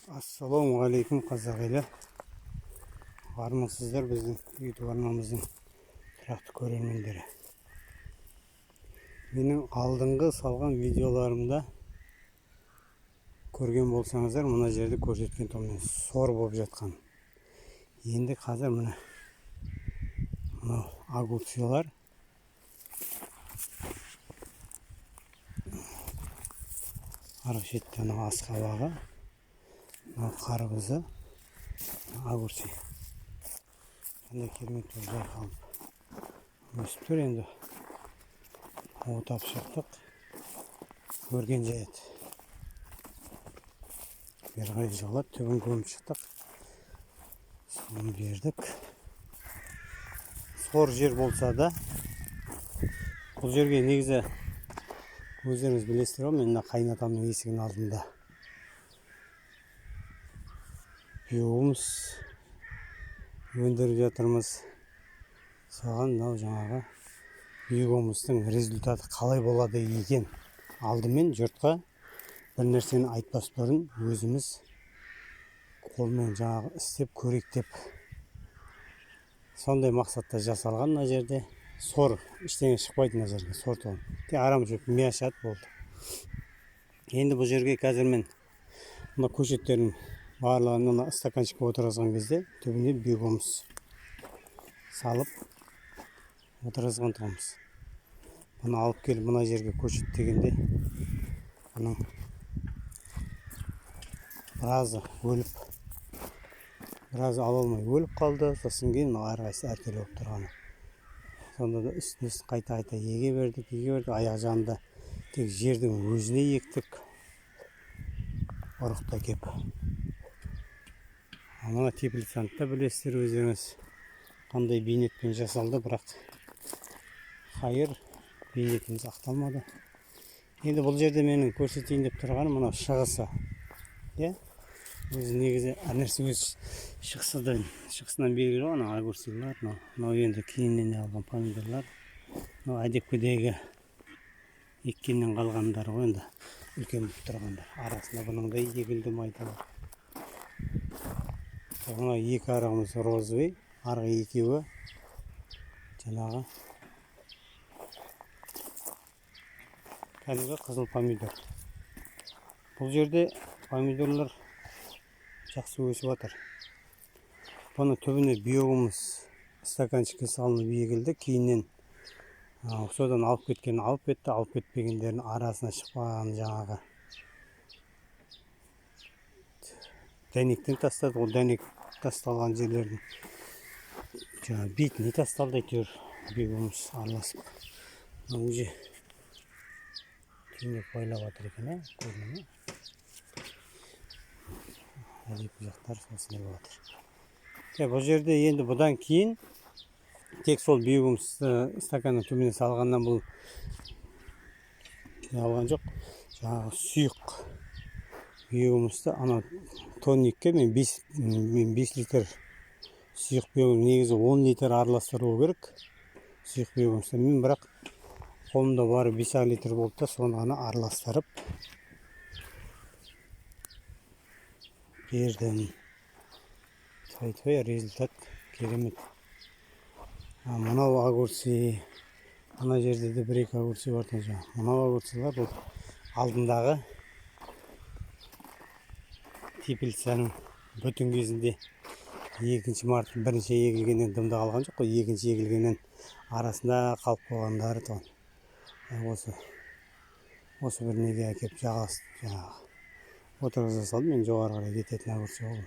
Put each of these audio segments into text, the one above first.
Ассалаумағалейкум, қазақ елі! Армысыздар, біздің YouTube арнамыздың тұрақты көрермендері! Менің алдыңғы салған видеоларымда көрген болсаңыздар, мына жерді көрсеткен томмен сор болып жатқан. Енді қазір міне мынау огурцылар арғы шетте, анау асқабағы, мынау қарбызы, огурцы қандай керемет болып жайқалып өсіп тұр. Енді отап шықтық, өрген жаяды, бері қарай жығылады. Түбін көміп шықтық, суын бердік. Сор жер болса да, бұл жерге негізі өздеріңіз білесіздер ғой, мен мына қайынатамның есігінің алдында биогумус өндіріп жатырмыз. Соған мынау жаңағы биогумустың результаты қалай болады екен, алдымен жұртқа бір нәрсені айтпас бұрын өзіміз қолмен жаңағы істеп көрейік деп сондай мақсатта жасалған. Мына жерде сор ештеңе шықпайды, мына жерге сор тұғын тек арам шөп ми ашады, болды. Енді бұл жерге қазір мен мына көшеттердің барлығын мына стаканчикке отырғызған кезде түбіне биогумус салып отырғызған тұғынбыз. Бұны алып келіп мына жерге көшет дегенде, бұның біразы өліп, біразы ала алмай өліп қалды. Сосын кейін мына әрқайсысы әртүрлі болып тұрғаны. Сонда да үстіне қайта қайта еге бердік, еге бердік. Аяқ жағында тек жердің өзіне ектік, ұрықта кеп. Мына теплицаны да білесіздер өздеріңіз, қандай бейнетпен жасалды, бірақ хайыр, бейнетіміз ақталмады. Енді бұл жерде менің көрсетейін деп тұрғаным мынау шығысы, иә. Өзі негізі әр нәрсе өз шығысынан белгілі ғой. Анау огурцылар, мынау енді кейіннен алған помидорлар, мынау әдепкідегі еккеннен қалғандар ғой, енді үлкен болып тұрғандар. Арасында бұның да егілді майдалар. Мына екі арығымыз розовый, арғы екеуі жаңағы кәдімгі қызыл помидор. Бұл жерде помидорлар жақсы өсіп жатыр. Бұны түбіне биогумус стаканчикке салынып егілді. Кейіннен содан алып кеткен алып кетті, алып кетпегендердің арасына шықпаған жаңағы дәнектен тастады. Ол дәнек тасталған жерлердің жаңағы бетіне тасталды, әйтеуір биогумус араласып. Мынау уже түйнек байлап жатыр екен, ә, көріне ме? Әдепкі жақтар осындай болып жатыр. Бұл жерде енді бұдан кейін тек сол биогумусты стаканның түбіне салғаннан бұл не алған жоқ, жаңағы сұйық биогумусты анау тонникке мен 5 литр сұйық биогумус, негізі 10 литр араластыру керек сұйық биогумусты. Мен бірақ қолымда бары 5 литр болды да, соны ғана араластырып бердім. Тфай-тфай, результат керемет. Мынау огурцы, ана жерде де бір екі огурцы бар екен. Мынау огурцылар бұл алдындағы теплицаның бүтін кезінде 2 март бірінші егілгеннен дымда қалған жоқ қой, екінші егілгеннен арасында қалып қойғандары тұғын. Осы бір неге әкеп жаңағы отырғыза салдым. Мен жоғары қарай кететін огурцы ғой,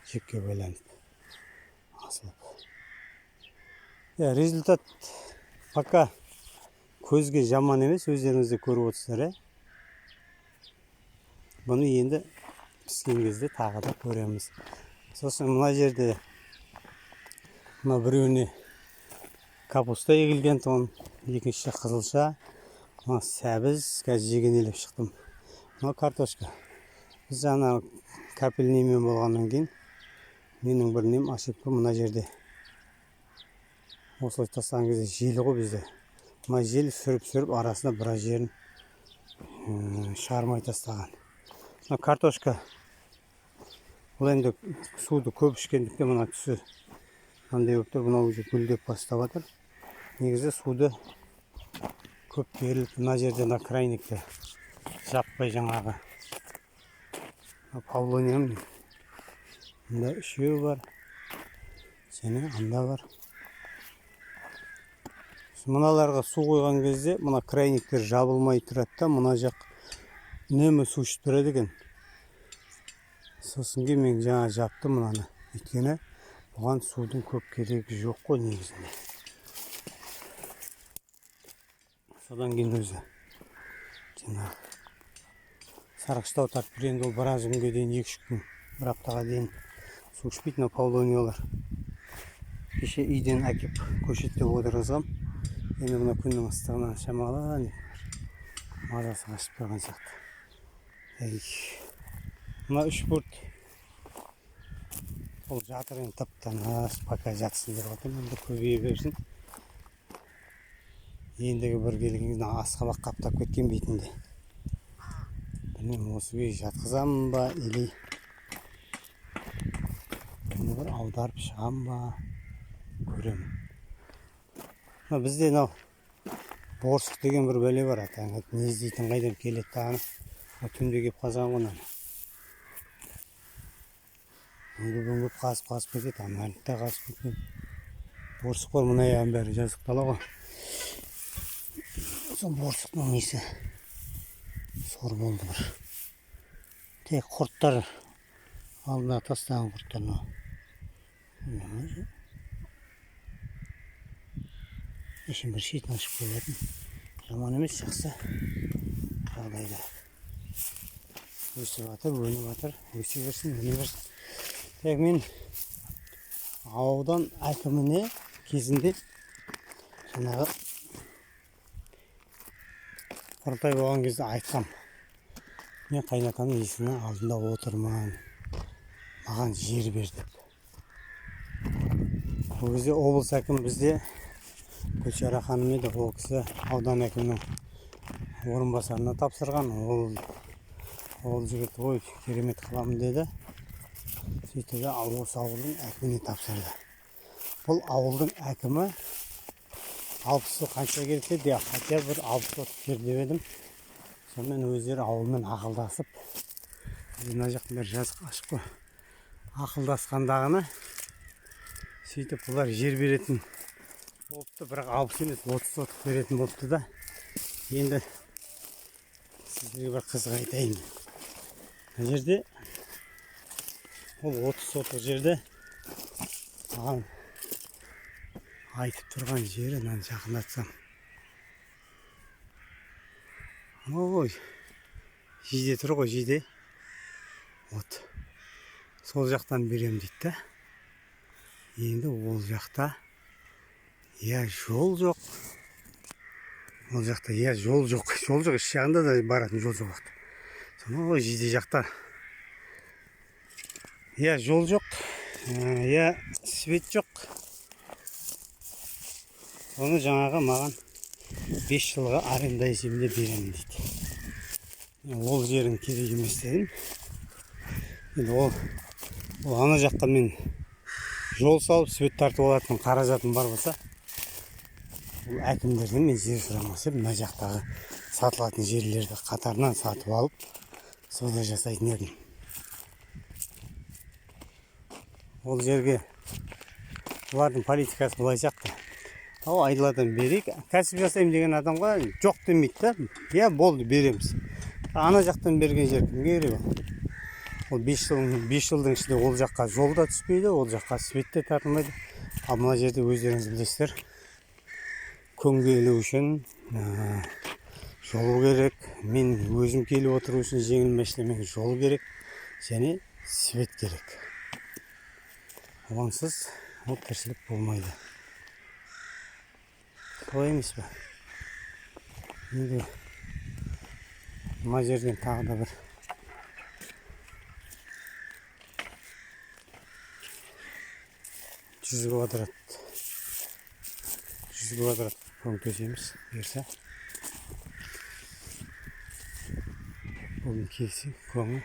жіпке байланып асылып. Результат пока көзге жаман емес, өздеріңіз де көріп отырсыздар, ә. Бұны енді піскен кезде тағы да көреміз. Сосын мына жерде мына біреуіне капуста егілген тұғын, екіншісі қызылша, мына сәбіз, қазір жегенелеп шықтым. Мынау картошка. Біз ана капельныймен болғаннан кейін менің бір нем ошибка, мына жерде осылай тастаған кезде жел ғой бізде. Мына жел сүріп-сүріп арасына біраз жерін шығармай тастаған. Мына картошка Бұл енді суды көп ішкендіктен мына түсі мынандай болып тұр. Мынау уже гүлдеп бастап жатыр. Негізі суды көп беріліп, мына жерде мына крайникті жаппай жаңағы павлониям мында үшеуі бар, және анда бар. Мыналарға су қойған кезде мына крайниктер жабылмай тұрады да, мына жақ үнемі су ішіп тұрады екен. Сосын кейін мен жаңа жаптым мынаны, өйткені бұған судың көп керегі жоқ қой негізінде. Содан кейін өзі жаңа сарғыштау тартып тұр. Енді ол біраз күнге дейін, 2-3 күн, бір аптаға дейін су ішпейді мына павлониялар. Кеше үйден әкеп көшеттеп отырғызғам. Енді мына күннің ыстығынан шамалы мазасы қашып тұрған сияқты. Ей, мына үш бұрт ол жатыр енді, тып-тыныш пока жатсын деп жатырмын. Енді көбейе берсін. Ендігі бір келген кезде асқабақ қаптап кеткен бетінде. Білмеймін, осы күйі жатқызамын ба, или бұны бір аударып шығамын ба, көремін. Мына бізде мынау борсық деген бір бәле бар, атаң не іздейтін қайдан келеді тағыны. Түнде келіп қазған ғой мынаны. Үңгіп-үңгіп қазып-қазып кетеді, аналарды да қазып кеткен. Борсық бар, мына аяғының бәрі жазық дала ғой. Сол борсықтың несі сор болды бір. Тек құрттар, алдына тастаған құрттар мынау. Ішін бір шетін ашып қоятын. Жаман емес, жақсы жағдайда. Өсіп жатыр, өніп жатыр, өсе берсін, өне берсін. Тек мен аудан әкіміне кезінде жаңағы құрылтай болған кезде айтқам. Мен қайнатамның есігінің алдында отырмын, маған жер бер деп. Ол кезде облыс әкімі бізде Гүлшара ханым еді. Ол кісі аудан әкімінің орынбасарына тапсырған. Ол жігіт ой керемет қыламын деді. Сөйтті де осы ауылдың әкіміне тапсырды. Бұл ауылдың әкімі 60 қанша керек деді, хотя бір 60 сотық жер деп едім. Сонымен өздері ауылмен ақылдасып, мына жақтың бәрі жазық ашық қой, ақылдасқандағыны сөйтіп бұлар жер беретін болыпты, бірақ 60 емес 30 сотық беретін болыпты да. Енді сіздерге бір қызық айтайын. Мына жерде ол 30 сотық жерде маған айтып тұрған жері, мынаны жақындатсам, ой, жиде тұр ғой, жиде. Вот сол жақтан берем дейді да. Енді ол жақта я жол жоқ, ол жақта я жол жоқ, жол жоқ, іш жағында да баратын жол жоқ. Сонау жиде жақта я жол жоқ, я свет жоқ. Оны жаңағы маған 5 жылға аренда есебінде беремін дейді. Ол жерің керек емес дедім. Енді ол ана жаққа мен жол салып свет тартып алатын қаражатым бар болса, ол әкімдерден мен жер сұрамас едім. Мына жақтағы сатылатын жерлерді қатарынан сатып алып сауда жасайтын едім. Ол жерге бұлардың политикасы былай сияқты. Ау, айдаладан берейік, кәсіп жасаймын деген адамға жоқ демейді да, иә болды береміз. Ана жақтан берген жер кімге керек ол? Ол 5 жылдың ішінде ол жаққа жол да түспейді, ол жаққа свет те тартылмайды. Ал мына жерде өздеріңіз білесіздер, көңге ілу үшін жол керек, мен өзім келіп отыру үшін жеңіл машинамен жол керек және свет керек. Онсыз ол тіршілік болмайды. Солай емес пе? Енді мына жерден тағы да бір 100 квадрат, 100 квадрат көң төсейміз, бұйырса. Бүгін келсе көңі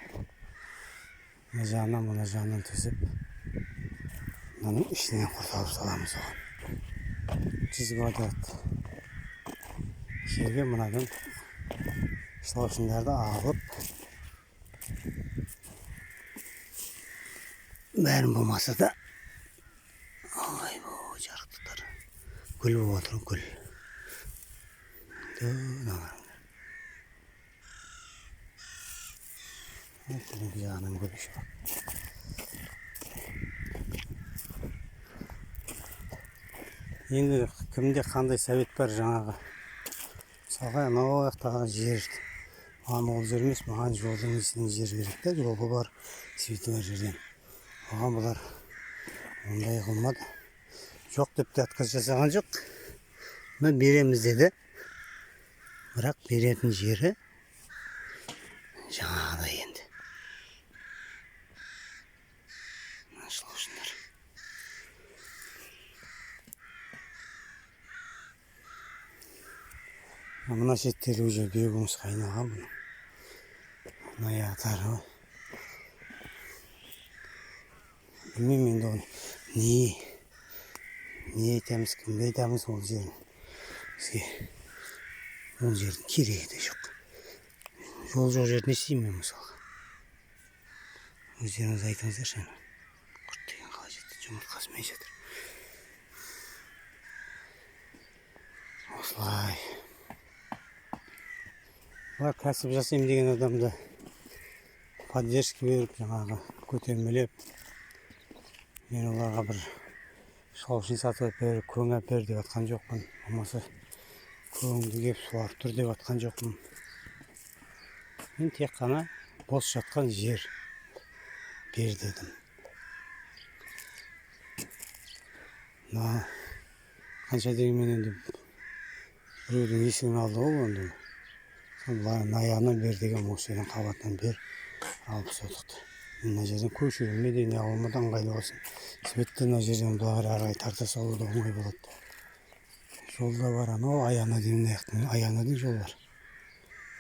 Мына жағынан, мына жағынан төсеп, мынаның ішінен құрт алып саламыз оған. 100 квадрат жерге мынадан шылаушындарды алып, бәрін болмаса да, ойбой, жарықтықтар, гүл болып отыр, гүл. Жағынан гүл еще. Енді кімде қандай совет бар жаңағы? Мысалға, анау жақтағы жер, маған ол жер емес, маған жолдың несінен жер керек та, жолы бар, светі бар жерден. Оған бұлар ондай қылмады. Жоқ деп те отказ жасаған жоқ. Мына береміз деді. Бірақ беретін жері жаңағыдай енді. Мына шылаушындар. Мына шеттері уже биогумусқа айналған бұның. Мына аяқтары ғой. Білмеймін енді оны не айтамыз, кімге айтамыз ол жерін. Бізге ол жердің керегі де жоқ. Жол жоқ жерде не істеймін мен мысалға? Өздеріңіз айтыңыздаршы ана. Құрт деген қалай жетті, жұмыртқасымен жатыр. Осылай. Бұлар кәсіп жасаймын деген адамды поддержка беріп, жаңағы көтермелеп, мен оларға бір шалшын сатып әпер, көң әпер деп жатқан жоқпын. Болмаса көңді кеп суарып тұр деп жатқан жоқпын. Мен тек қана бос жатқан жер бер дедім. Мына қанша дегенмен енді біреудің есігін алды ғой енді. Былай аяғынан бер деген осы жерден қабатынан бер, 60 сотықты. Мына жерден көшіруіме де не қылуыма да ыңғайлы болсын. Светті мына жерден былай қарай ары қарай тарта салу да оңай болады. Жол да бар, анау аяғына дейін, мына жақтан аяғына дейін жол бар.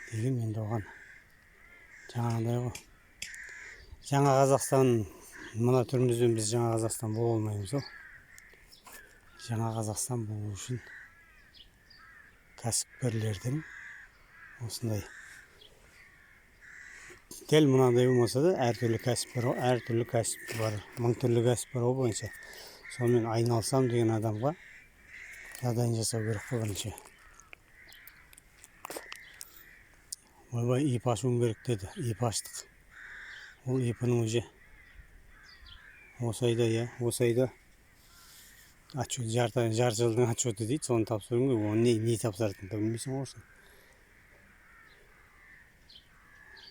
Деген енді оған жаңағыдай ғой. Жаңа Қазақстан, мына түрімізбен біз Жаңа Қазақстан бола алмаймыз ғой. Жаңа Қазақстан болу үшін кәсіпкерлердің осындай дәл мынандай болмаса да әртүрлі кәсіп бар, әртүрлі кәсіп бар, мың түрлі кәсіп бар ғой бойынша. Сонымен айналысам деген адамға жағдайын жасау керек қой бірінші. Ойбай, ИП ашуым керек деді. ИП аштық. Ол ИП-ның уже осы айда, иә, осы айда отчет, жарты жылдың отчеты дейді, соны тапсыруым керек. Оны не тапсыратынын да білмейсің ғой осыны.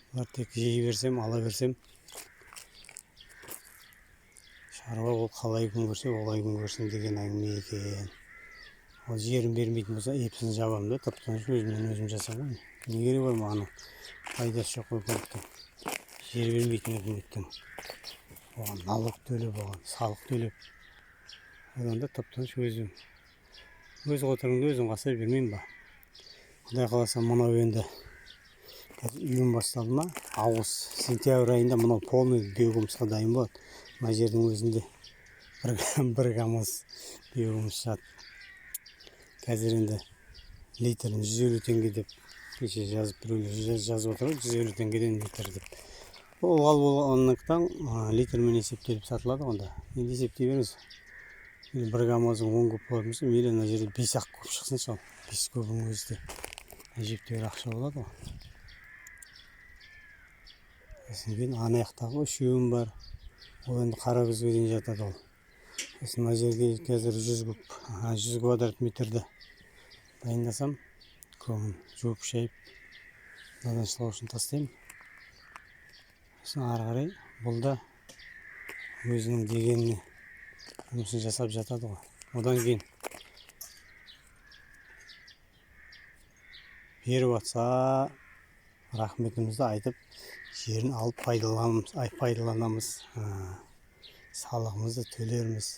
Бұлар тек жей берсем, ала берсем, шаруа ол қалай күн көрсе, олай күн көрсін деген әңгіме екен. Ол жерін бермейтін болса, епсін жабамын да, тып-тыныш өзімнен өзім жасаймын. Не керегі бар маған? Пайдасы жоқ өкіметтің. Жер бермейтін өкіметтің. Оған налог төлеп, оған салық төлеп. Одан да тып-тыныш өзім. Өз қотырыңды өзің қасай бермеймін ба? Құдай қаласа, мынау енді қазір июнь басталды ма? Август, сентябрь айында мынау полный биогумусқа дайын болады. Мына жердің өзінде бір камаз биогумус шығады. Қазір енді литрін 150 теңге деп кеше жазып, біреулер жазып отыр ғой, 150 теңгеден литр деп. Ол ылғал болғандықтан, литрмен есептеліп сатылады онда. Енді есептей беріңіз. Енді бір камаздың 10 куб болатын болса, мейлі мына жерде 5-ақ куб шықсыншы ал. 5 кубың өзі де әжептәуір ақша болады ғой. Сосын кейін ана жақтағы үшеуім бар. Ол енді қара күзге дейін жатады ол. Сосын мына жерге қазір 100 куб, 100 квадрат метрді дайындасам, көңін жуып шайып, мынадан шылаушын тастаймын. Сосын ары қарай бұл да өзінің дегеніне жұмысын жасап жатады ғой. Одан кейін беріп атса, рахметімізді айтып, жерін алып пайдаланамыз, салығымызды төлерміз.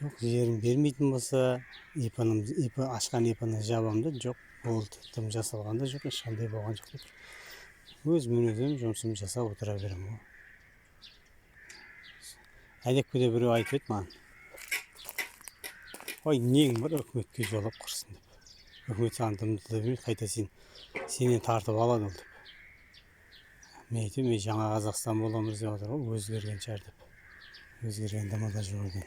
Жоқ, жерін бермейтін болса, ИП ашқан ИП-ны жабамын да, жоқ, болды, тым жасалған да жоқ, ешқандай болған жоқ деп. Өзімен өзім жұмысымды жасап отыра беремін ғой. Әдепкіде біреу айтып еді маған: «Ой, нең бар үкіметке жолап, құрсын», – деп. «Үкімет саған дымды да бермейді, қайта сенен тартып алады ол», – деп. Мен айтамын: «Ей, жаңа Қазақстан боламыз деп жатыр ғой, өзгерген шығар», – деп. Өзгерген дымы да жоқ екен.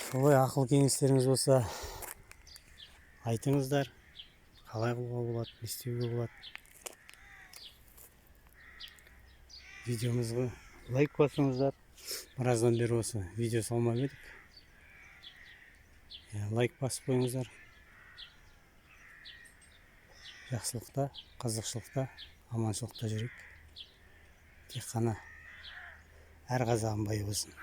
Солай, ақыл кеңестеріңіз болса, айтыңыздар, қалай қылуға болады, не істеуге болады. Видеомызға лайк басыңыздар. Біраздан бері осы видео салмап едік. Иә, лайк басып қойыңыздар. Жақсылықта, қызықшылықта, аманшылықта жүрейік. Тек қана әр қазағым бай болсын.